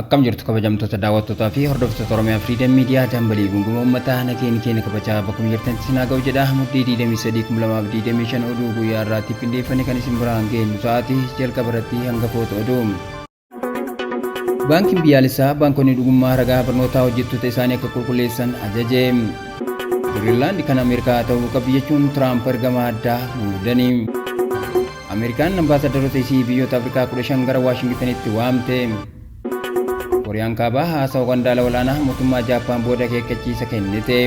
Akkam jirtu, kabajamtoota daawwattootaa fi hordoftoota Oromiyaa Freedom Media? Dambalii gunguma uummataa nageenyi keenya kabajaa bakkuma jirtanitti isin haa ga'u jedha. Muddee 23 2025 oduu guyyaa irraatti qindeeffame kan isin biraan geenyu sa'aatii jalqaba irratti hangafoota oduu. Baankiin biyyaalessaa baankonni dhugummaa ragaa barnootaa hojjettoota isaanii akka qulqulleessan ajaje. Giriinlaand kan Ameerikaa ta'uu qabdi jechuun Tiraamp ergama addaa muudanii. Ameerikaan ambaasaddaroota isii biyyoota Afrikaa 15 gara Waashingtanitti waamte. Kooriyaan Kaabaa haasawa qondaala olaanaa mootummaa Jaappaan booda akeekkachiisa kennite.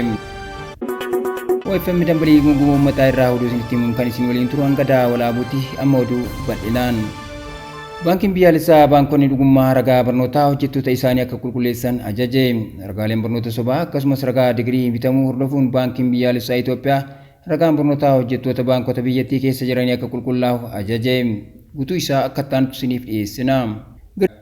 OFM dambalii gunguma uummataa irraa oduu isinitti himuun kan isin waliin turu hanga daawwalaabuuti. Amma oduu bal'inaan. Baankiin biyyaalessaa baankonni dhugummaa ragaa barnootaa hojjettoota isaanii akka qulqulleessan ajaje. Ragaaleen barnoota sobaa akkasumas ragaa digirii bitamuu hordofuun Baankiin biyyaalessaa Itoophiyaa ragaan barnootaa hojjettoota baankota biyyattii keessa jiranii akka qulqullaa'u ajaje. Guutuu isaa akka itti isiniif dhiyeessina.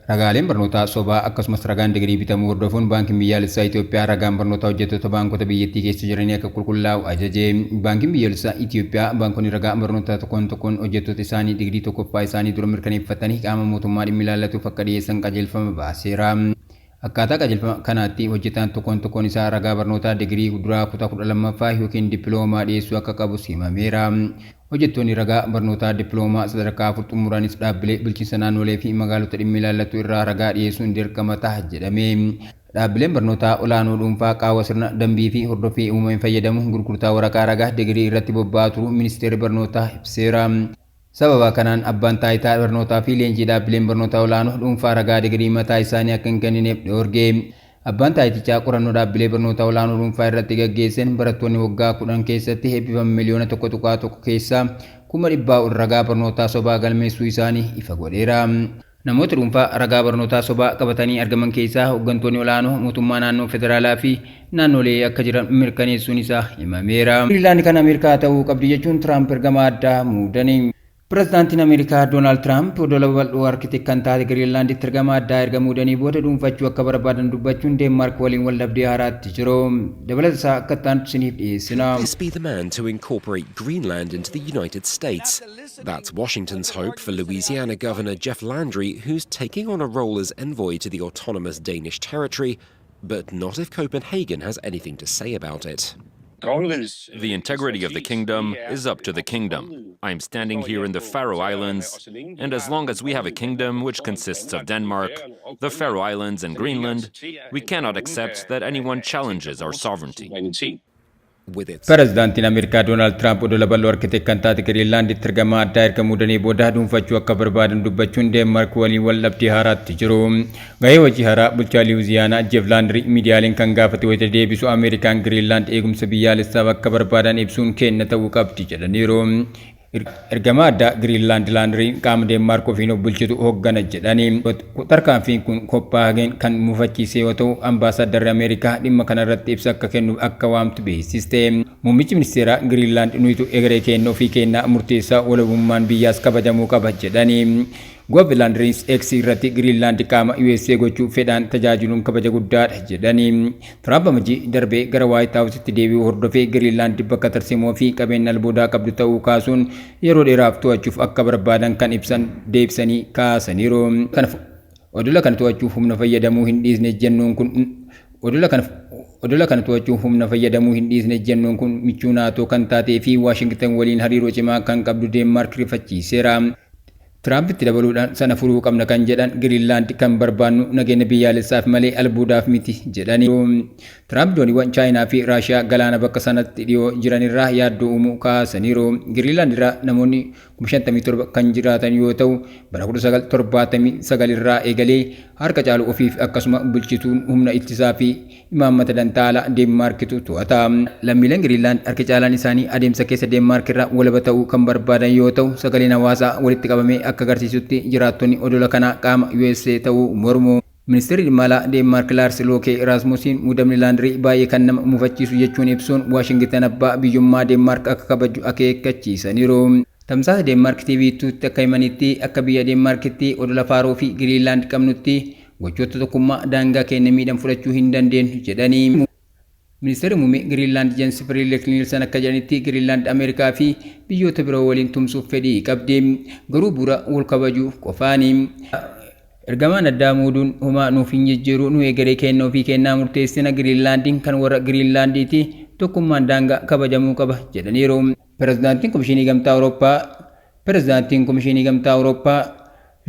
Ragaaleen barnootaa sobaa akkasumas ragaan digirii bitamuu hordofuun Baankiin biyyaalessaa Itoophiyaa ragaan barnootaa hojjettoota baankota biyyattii keessa jiranii akka qulqullaa'u ajaje. Baankiin biyyaalessaa Itoophiyaa baankonni ragaa barnootaa tokkoon tokkoon hojjettoota isaanii digirii tokkoffaa isaanii dura mirkaneeffatanii qaama mootummaa dhimmi ilaallatuuf akka dhiyeessan qajeelfama baaseera. Akkaataa qajeelfama kanaatti hojjetaan tokkoon tokkoon isaa ragaa barnootaa digirii duraa kutaa 12ffaa yookiin dippiloomaa dhiyeessuu akka qabus himameera. Hojjettoonni ragaa barnootaa dippiloomaa sadarkaa 4 xumuranis dhaabbilee bulchiinsa naannolee fi magaalota dhimmi ilaallatu irraa ragaa dhiyeessuun dirqama ta'a jedhame. Dhaabbileen barnootaa olaanoo dhuunfaa qaawwa sirna dambii fi hordoffii uumame fayyadamuun gurgurtaa waraqaa ragaa digirii irratti bobba'aa turuu ministeerri barnootaa ibseera. Sababa kanaan abbaan taayitaa barnootaa fi leenjii dhaabbileen barnootaa olaanoo dhuunfaa ragaa digirii mataa isaanii akka hin kennineef dhoorge. Abbaan taayitichaa qorannoo dhaabbilee barnootaa olaanoo dhuunfaa irratti gaggeessan barattoonni waggaa 10 keessatti eebbifaman miliyoona 1.1 keessaa 100,000 ol ragaa barnootaa sobaa galmeessuu isaanii ifa godheera. Namoota dhuunfaa ragaa barnootaa sobaa qabatanii argaman keessaa hooggantoonni olaanoo mootummaa naannoo, federaalaa fi naannolee akka jiran mirkaneessuun isaa himameera. Giriinlaand kan Ameerikaa ta'uu qabdi jechuun Tiraamp ergama addaa muudanii. Pireezidaantiin Ameerikaa Doonaald Tiraamp odola babal'oo Arktik kan taate Giriinlaanditti ergama addaa erga muudanii booda dhuunfachuu akka barbaadan dubbachuun Deenmaark waliin wal dhabdee haaraatti jiru. Dabalata isaa akka itti aantu isiniif dhiyeessina. This be the man to incorporate Greenland into the United States? That's Washington's hope for Louisiana Governor Jeff Landry, who's taking on a role as envoy to the autonomous Danish territory, but not if Copenhagen has anything to say about it. The integrity of the kingdom is up to the kingdom. I am standing here in the Faroe Islands, and as long as we have a kingdom which consists of Denmark, the Faroe Islands, and Greenland, we cannot accept that anyone challenges our sovereignty. With its Pireezidaantiin Ameerikaa Doonaald Tiraamp odola bal'oo Arktik kan taate Giriinlaanditti ergama addaa erga muudanii booda dhuunfachuu akka barbaadan dubbachuun Deenmaark waliin wal dhabdee haaraatti jiru. Gahee hojii haaraa bulchaa Liwuziyaanaa Jeef Laandrii miidiyaaleen kan gaafate wayita deebisu Ameerikaan Giriinlaand eegumsa biyyaalessaaf akka barbaadan ibsuun kenna ta'uu qabdi jedhaniiru. Ergama addaa Giriinlaand Laandriin qaama Deenmaark ofiin of bulchitu hooggana jedhanii. Tarkaanfiin kun Koppaahagen kan mufachiise yoo ta'u, ambaasaaddarri Ameerikaa dhimma kanarratti ibsa akka kennuuf akka waamtu beeksiste. Muummichi ministeeraa Giriinlaand nuyitu egeree keenya ofii keenyaa murteessaa, walabummaan biyyaas kabajamuu qaba jedhanii. Goof Laandriins X irratti Giriinlaand qaama USA gochuu fedhaan tajaajiluun kabaja guddaadha jedhanii. Tiraamp amajjii darbee gara Waayit Haawusitti deebi'uu hordofee Giriinlaand bakka tarsiimoo fi qabeenya albuudaa qabdu ta'uu kaasuun yeroo dheeraaf to'achuuf akka barbaadan kan ibsan deebisanii kaasaniiru. Kanaaf odola kana to'achuuf humna fayyadamuu hin dhiisne jennuun kun odola kana to'achuuf humna fayyadamuu hin dhiisne jennuun kun michuu Naatoo kan taatee fi Waashingtan waliin hariiroo cimaa kan qabdu Deenmaark rifachiiseera. Tiraamp itti dabaluudhaan sana furuu qabna kan jedhan Giriinlaand kan barbaannu nageenya biyyaalessaaf malee albuudaaf miti jedhaniiru. Tiraamp dooniiwwan Chaayinaa fi Raashiyaa galaana bakka sanatti dhiyoo jiranirraa yaaddoo uumuu kaasaniiru. Giriinlaand irraa namoonni 57,000 kan jiraatan yoo ta'u, bara 1979 irraa eegalee harka caalu ofiif akkasuma bulchituun humna ittisaa fi imaammata dantaa alaa Deenmaarkitu to'ata. Lammiileen Giriinlaand harki caalaan isaanii adeemsa keessa Deenmaark irraa walaba ta'uu kan barbaadan yoo ta'u, sagaleen hawaasaa walitti qabamee akka agarsiisutti jiraattonni odola kanaa qaama USA ta'uu mormu. Ministeerri dhimma alaa Deenmaark Laars Lookee Raasmusiin muudamni Laandrii baay'ee kan nama mufachiisu jechuun ibsuun Waashingtan abbaa biyyummaa Deenmaark akka kabaju akeekkachiisaniiru. Tamsaasa Deenmaark TV 2tti akka himanitti, akka biyya Deenmaarkitti odola Faaroo fi Giriinlaand qabnutti gochoota tokkummaa daangaa keenya miidhan fudhachuu hin dandeenyu jedhanii. Ministeerri muummee Giriinlaand Jens Frederik Nielsen akka jedhanitti, Giriinlaand Ameerikaa fi biyyoota biroo waliin tumsuuf fedhii qabdi. Garuu bu'uura wal kabajuu qofaani. Ergamaan addaa muuduun homaa nuuf hin jijjiiru, nu egeree keenya ofii kennaa murteessina, Giriinlaandiin kan warra Giriinlaandiiti, tokkummaan daangaa kabajamuu qaba jedhaniiru. Pireezidaantiin Komishinii Gamtaa Awurooppaa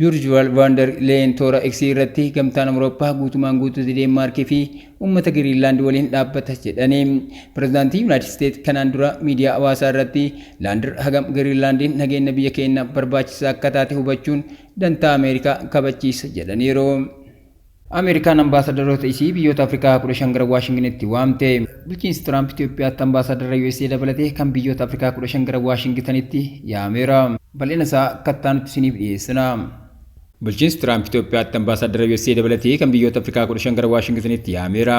Ursula von der Leyen toora X irratti Gamtaan Awurooppaa guutumaan guutuutti Deenmaarkii fi uummata Giriinlaand waliin dhaabbata jedhanii. Pireezidaantii Yuunaayitid Isteet kanaan dura miidiyaa hawaasaa irratti Laandir hagam Giriinlaandiin nageenya biyya keenyaaf barbaachisaa akka taate hubachuun dantaa Ameerikaa kabachiisa jedhaniiru. Ameerikaan ambaasadaroota isii biyyoota Afrikaa 15 gara Waashingtanitti waamte. Bulchiinsi Tiraamp Itoophiyaatti ambaasadara USA dabalatee kan biyyoota Afrikaa 15 gara Waashingtanitti yaameera. Bal'ina isaa kattaanutti isiniif dhiyeessina. Bulchiinsi Tiraamp Itoophiyaatti ambaasadara USA dabalatee kan biyyoota Afrikaa 15 gara Waashingtanitti yaameera.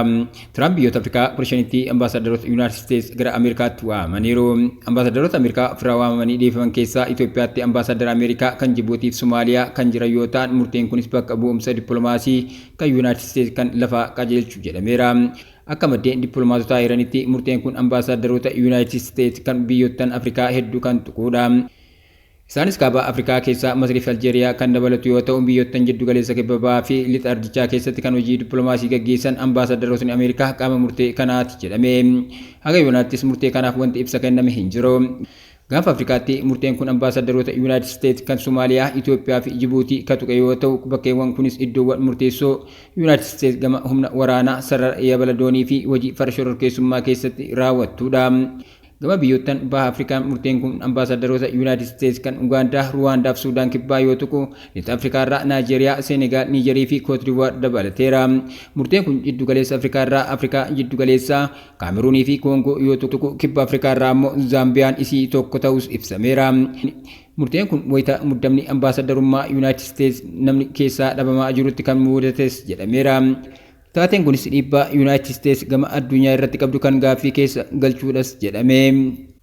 Tiraamp biyyoota Afrikaa 15tti ambaasaddaroota Yuunaayitid Isteets gara Ameerikaatti waamaniiru. Ambaasaddaroota Ameerikaa ofirraa waamamanii dhiyeeffaman keessaa Itoophiyaatti ambaasadara Ameerikaa kan Jibuutii fi Somaaliyaa kan jiran yoo ta'an, murteen kunis bakka bu'umsa dippiloomaasii kan Yuunaayitid Isteets kan lafaa qajeelchu jedhameera. Akka maddeen dippiloomaatotaa eeranitti, murteen kun ambaasaddaroota Yuunaayitid Isteets kan biyyoottan Afrikaa hedduu kan tuquudha. Isaanis kaaba Afrikaa keessaa Masrii fi Aljeeriyaa kan dabalatu yoo ta'u, biyyoottan jiddu galeessa, kibba bahaa fi lixa ardichaa keessatti kan hojii dippiloomaasii gaggeessan ambaasaddarootni Ameerikaa qaama murtee kanaati jedhame. Haga yoonaattis murtee kanaaf wanti ibsa kenname hin jiru. Gaanfa Afrikaatti murteen kun ambaasaddaroota Yuunaayitid Isteets kan Somaaliyaa, Itoophiyaa fi Jibuutii kan tuqe yoo ta'u, bakkeewwan kunis iddoowwan murteessoo Yuunaayitid Isteets gama humna waraanaa, sarara yabala doonii fi hojii farra shororkeessummaa keessatti raawwattudha. Gama biyyoottan baha Afrikaan murteen kun ambaasaddaroota Yuunaayitid Isteets kan Ugaandaa, Ruwaandaa fi Suudaan Kibbaa yoo tuqu, lixa Afrikaarraa Naajeeriyaa, Senegaal, Niijerii fi Kootidivuwaar dabalateera. Murteen kun jiddu galeessa Afrikaarraa Afrikaa jiddu galeessaa, Kaameruunii fi Koongoo yoo tuqu, kibba Afrikaarraa immoo Zaambiyaan isii tokko ta'us ibsameera. Murteen kun wayita muddamni ambaasaddarummaa Yuunaayitid Isteets namni keessaa dhabamaa jirutti kan mudates jedhameera. Taateen kunis dhiibbaa Yuunaayitid Isteets gama addunyaa irratti qabdu kan gaaffii keessa galchuudhas jedhame.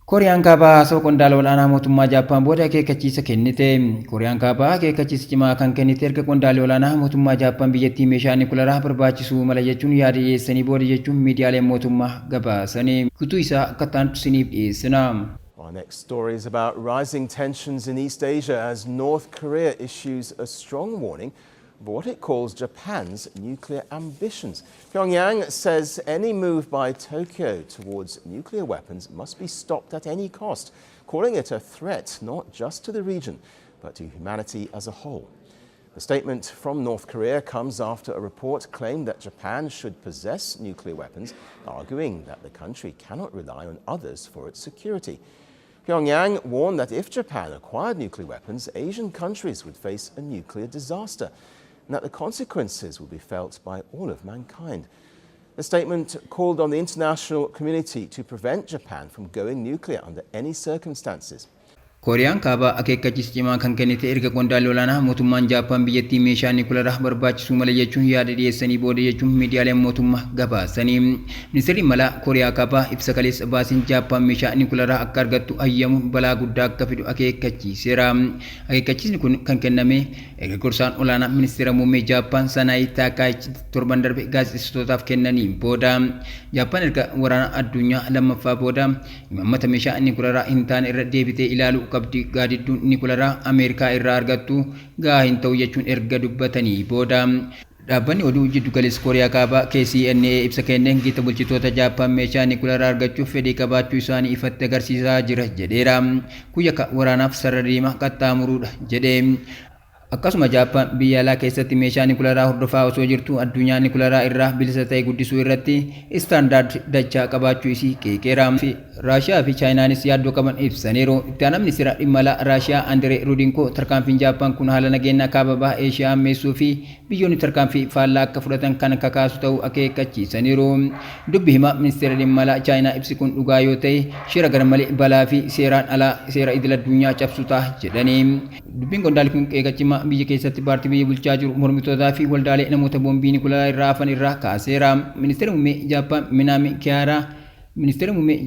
Kooriyaan Kaabaa haasawaa qondaala olaanaa mootummaa Jaappaan booda akeekkachiisa kennite. Kooriyaan Kaabaa akeekkachiisa cimaa kan kennite erga qondaalli olaanaa mootummaa Jaappaan biyyattii meeshaa nikularaa barbaachisuu mala jechuun yaada dhiyeessanii booda jechuun miidiyaaleen mootummaa gabaasanii. Kutuu isaa akka ta'antu isiniif dhiyeessina. Our next story is about rising tensions in East Asia as North Korea issues a strong warning of what it calls Japan's nuclear ambitions. Pyongyang says any move by Tokyo towards nuclear weapons must be stopped at any cost, calling it a threat not just to the region, but to humanity as a whole. The statement from North Korea comes after a report claimed that Japan should possess nuclear weapons, arguing that the country cannot rely on others for its security. Pyongyang warned that if Japan acquired nuclear weapons, Asian countries would face a nuclear disaster and that the consequences would be felt by all of mankind. The statement called on the international community to prevent Japan from going nuclear under any circumstances. Kooriyaan Kaabaa akeekkachiisa cimaa kan kennite erga qondaalli olaanaa mootummaan Jaappaan biyyattii meeshaa nikularaa barbaachisuu mala jechuun yaada dhiyeessanii booda jechuun miidiyaaleen mootummaa gabaasanii. Ministeerri malaa Kooriyaa Kaabaa ibsa kaleessa baasiin Jaappaan meeshaa nikularaa akka argattu hayyamuun balaa guddaa akka fidu akeekkachiiseera. Akeekkachiisni kun kan kenname erga gorsaan olaanaa ministeera muummee Jaappaan Sanaayii Taakaayichi torban darbe gaazexeessitootaaf kennaniin booda. Jaappaan erga waraana addunyaa lammaffaa booda imaammata meeshaa nikularaa hin taane irra deebitee ilaaluu qabdi, gaadidduun nikularaa Ameerikaa irraa argattu gahaa hin ta'u jechuun erga dubbatanii booda. Dhaabbanni oduu jiddu galeessa Kooriyaa Kaabaa KCNA ibsa kenneen gita bulchitoota Jaappaan meeshaa nikularaa argachuuf fedhii qabaachuu isaanii ifatti agarsiisaa jira jedheera. Kun yakka waraanaaf sarara diimaa qaxxaamuruudha jedhee. Akkasuma Jaappaan biyya alaa keessatti meeshaa nikularaa hordofaa osoo jirtu addunyaa nikularaa irraa bilisa ta'e guddisuu irratti istaandaard dachaa qabaachuu isii qeeqeera. Raashiyaa fi Chaayinaanis yaaddoo qaban ibsaniiru. Itti aanaa ministeera dhimma alaa Raashiyaa Andiree Rudinkoo tarkaanfiin Jaappaan kun haala nageenyaa kaaba baha Eeshiyaa hammeessuu fi biyyoonni tarkaanfii faallaa akka fudhatan kan kakaasu ta'uu akeekkachiisaniiru. Dubbi himaa ministeera dhimma alaa Chaayinaa ibsi kun dhugaa yoo ta'e shira garmalee balaa fi seeraan alaa seera idil addunyaa cabsu ta'a jedhanii. Dubbiin qondaalli kun qeeqa cimaa biyya keessatti paartii biyya bulchaa jiru mormitootaa fi waldaalee namoota boombii nikularaa irraa hafan irraa kaaseera. Ministeerri muummee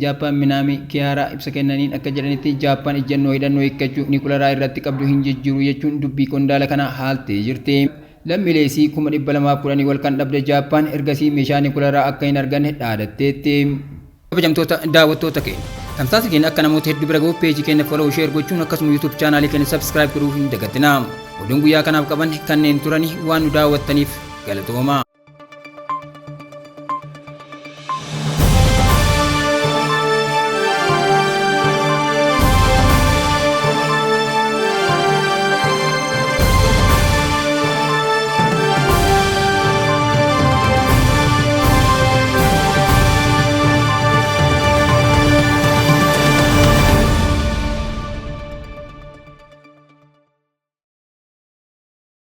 Jaappaan Minaami Kiyaaraa ibsa kennaniin akka jedhanitti, Jaappaan ejjennoo hidhannoo hiikkachuu nikularaa irratti qabdu hin jijjiiru jechuun dubbii qondaala kanaa haaltee jirti. Lammiilee isii 210,000 ol kan dhabde Jaappaan ergasii meeshaa nikularaa akka hin arganne dhaadatteetti. Kabajamtoota daawwattoota keenya, tamsaasa keenya akka namoota hedduu bira gahuuf peejii keenya follow, share gochuun akkasuma YouTube chaanaalii keenya subscribe godhuu hin dagatinaa. Oduun guyyaa kanaaf qaban kanneen turani. Waan nu daawwattaniif galatoomaa.